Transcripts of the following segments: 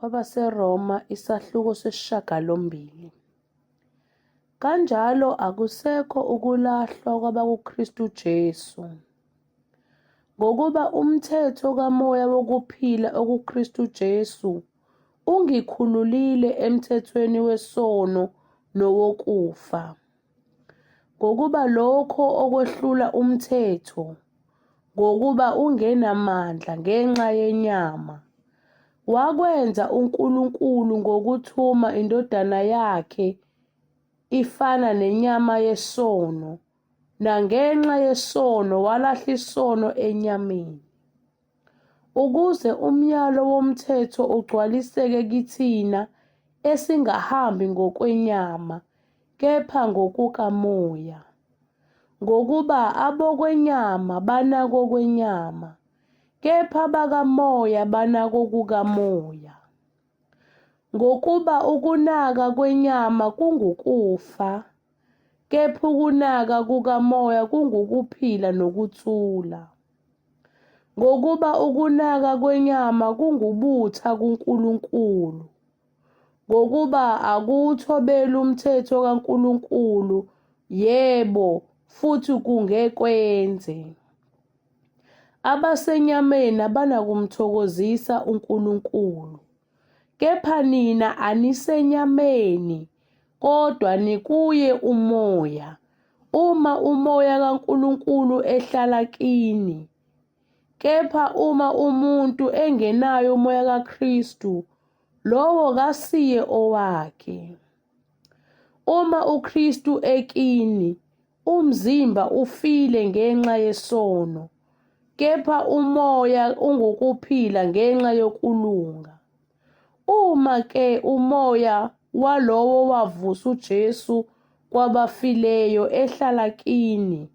KwabaseRoma isahluko sesishiyagalombili. Kanjalo akusekho ukulahlwa kwabakuKristu Jesu. Ngokuba umthetho kamoya wokuphila okuKristu Jesu ungikhululile emthethweni wesono nowokufa. Ngokuba lokho okwehlula umthetho, ngokuba ungenamandla ngenxa yenyama, wakwenza uNkulunkulu ngokuthuma indodana yakhe ifana nenyama yesono, nangenxa yesono walahla isono enyameni. Ukuze umyalo womthetho ugcwaliseke kithina esingahambi ngokwenyama kepha ngokukamoya. Ngokuba abokwenyama banakokwenyama, kepha abakamoya banakokukamoya. Ngokuba ukunaka kwenyama kungukufa, kepha ukunaka kukamoya kungukuphila nokuthula. Ngokuba ukunaka kwenyama kungubutha kuNkulunkulu, ngokuba akuwuthobeli umthetho kaNkulunkulu, yebo, futhi kungekwenze. Abasenyameni abanakumthokozisa uNkulunkulu. Kepha nina anisenyameni, kodwa nikuye uMoya, uma uMoya kaNkulunkulu ehlala kini. Kepha uma umuntu engenaye uMoya kaKristu, lowo kasiye owakhe. Uma uKristu ekini, umzimba ufile ngenxa yesono, kepha umoya ungukuphila ngenxa yokulunga. Uma ke umoya walowo wavusa uJesu kwabafileyo ehlala kini,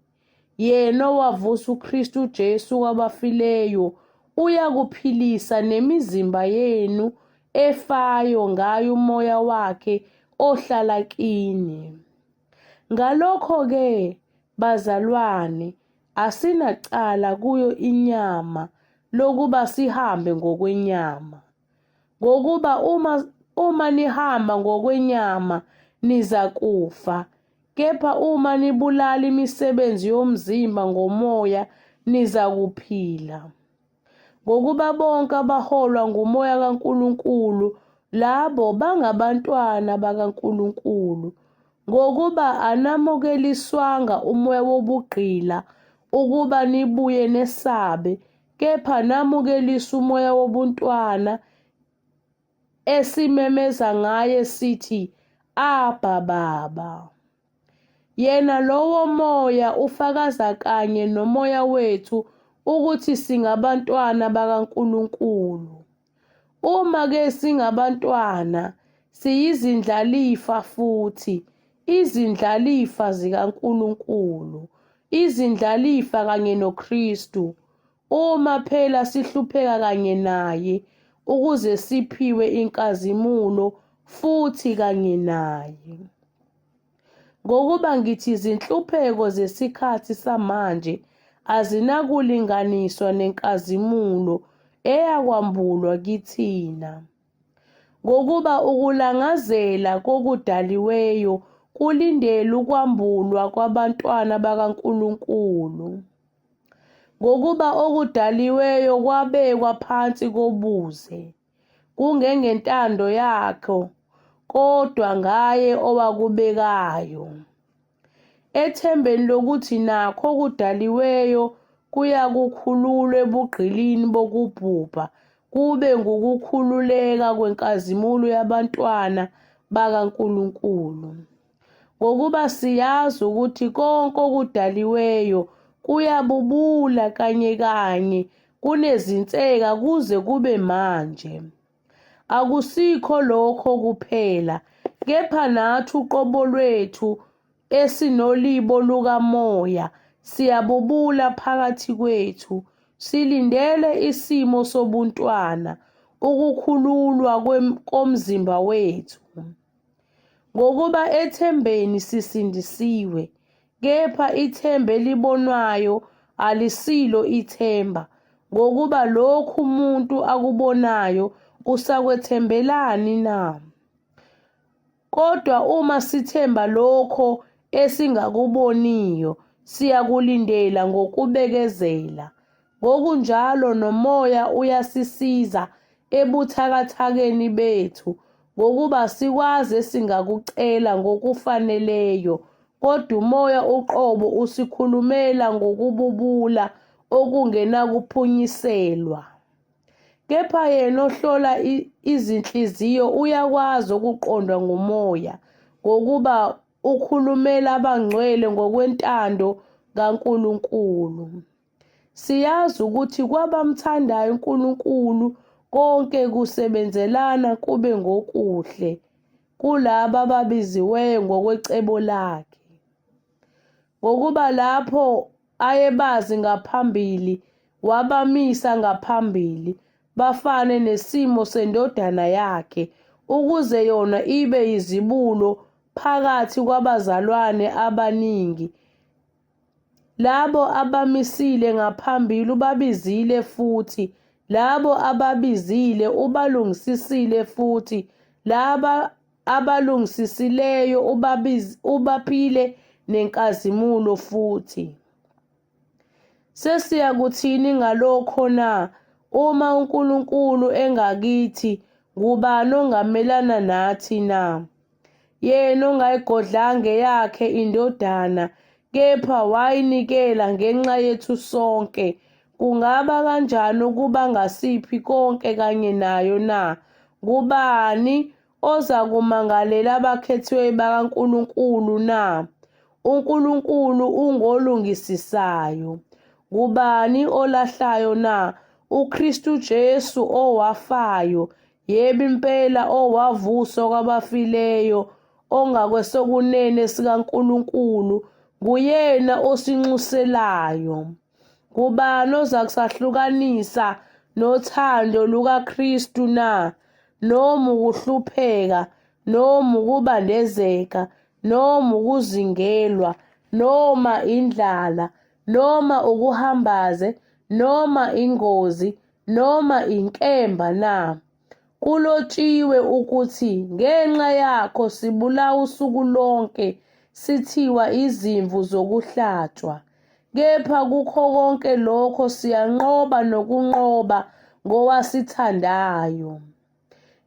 Yena owavusa uKristu Jesu kwabafileyo uyakuphilisa nemizimba yenu efayo ngayo umoya wakhe ohlala kini. Ngalokho-ke, bazalwane, asinacala kuyo inyama lokuba sihambe ngokwenyama. Ngokuba uma nihamba ngokwenyama nizakufa, Kepha uma nibulala imisebenzi yomzimba ngomoya nizakuphila. Ngokuba bonke abaholwa ngumoya kaNkulunkulu labo bangabantwana bakaNkulunkulu. Ngokuba anamukeliswanga umoya wobugqila ukuba nibuye nesabe, kepha namukeliswa umoya wobuntwana esimemeza ngaye sithi, Abba, Baba. Yena lowo moya ufakaza kanye nomoya wethu ukuthi singabantwana bakaNkulunkulu. Uma-ke singabantwana, siyizindlalifa futhi, izindlalifa zikaNkulunkulu, izindlalifa kanye noKristu, Uma phela sihlupheka kanye naye ukuze siphiwe inkazimulo futhi kanye naye. Ngokuba ngithi izinhlupheko zesikhathi samanje azinakulinganiswa nenkazimulo eyakwambulwa kithina. Ngokuba ukulangazela kokudaliweyo kulindele ukwambulwa kwabantwana bakaNkulunkulu. Ngokuba okudaliweyo kwabekwa phansi kobuze, kungengentando yakho, kodwa ngaye owakubekayo. Ethembeni lokuthi nakho okudaliweyo kuyakukhululwa ebugqilini bokubhubha, kube ngukukhululeka kwenkazimulo yabantwana bakaNkulunkulu. Ngokuba siyazi ukuthi konke okudaliweyo kuyabubula kanye kanye kunezinseka kuze kube manje. Akusikho lokho kuphela, kepha nathi uqobo lwethu esinolibo lukamoya siyabubula phakathi kwethu, silindele isimo sobuntwana, ukukhululwa komzimba wethu. Ngokuba ethembeni sisindisiwe, kepha ithemba elibonwayo alisilo ithemba, ngokuba lokhu umuntu akubonayo Usakwethembelani na? Kodwa uma sithemba lokho esingakuboniyo, siyakulindela ngokubekezela. Ngokunjalo noMoya uyasisiza ebuthakathakeni bethu, ngokuba sikwazi esingakucela ngokufaneleyo, kodwa uMoya uqobo usikhulumela ngokububula okungenakuphunyiselwa. Kepha yena ohlola izinhliziyo uyakwazi okuqondwa nguMoya, ngokuba ukhulumela abangcwele ngokwentando kaNkulunkulu. Siyazi ukuthi kwabamthandayo uNkulunkulu konke kusebenzelana kube ngokuhle kulabo ababiziweyo ngokwecebo lakhe. Ngokuba lapho ayebazi ngaphambili wabamisa ngaphambili bafane nesimo sendodana yakhe ukuze yona ibe yizibulo phakathi kwabazalwane abaningi. Labo abamisile ngaphambili ubabizile futhi, labo ababizile ubalungisisile futhi, laba abalungisisileyo ubaphile nenkazimulo futhi. Sesiyakuthini ngalokho na? Uma uNkulunkulu engakithi, ngubani ongamelana nathi na? Yena ongayigodlanga eyakhe indodana, kepha wayinikela ngenxa yethu sonke, kungaba kanjani ukuba ngasiphi konke kanye nayo na? Ngubani ozakumangalela abakhethiweyo bakaNkulunkulu na? UNkulunkulu ungolungisisayo. Ngubani olahlayo na? UKristu Jesu owafayo, Yebo impela owavuswa kwabafileyo ongakwesokunene sikaNkulunkulu nguyena osinxuselayo. Ngubani ozakusahlukanisa nothando lukaKristu na? Noma ukuhlupheka, noma ukubandezeka, noma ukuzingelwa, noma indlala, noma ukuhambaze, noma ingozi, noma inkemba na? Kulotshiwe ukuthi, ngenxa yakho sibulawa usuku lonke, sithiwa izimvu zokuhlatshwa. Kepha kukho konke lokho siyanqoba nokunqoba ngowasithandayo.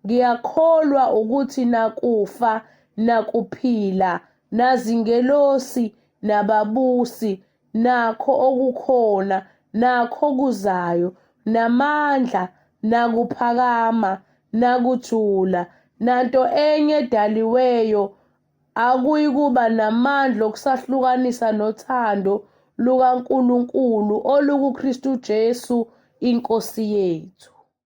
Ngiyakholwa ukuthi nakufa, nakuphila, nazingelosi, nababusi, nakho okukhona, nakho okuzayo, namandla, nakuphakama, nakujula, nanto enye edaliweyo akuyikuba namandla okusahlukanisa nothando lukaNkulunkulu olukuKristu Jesu iNkosi yethu.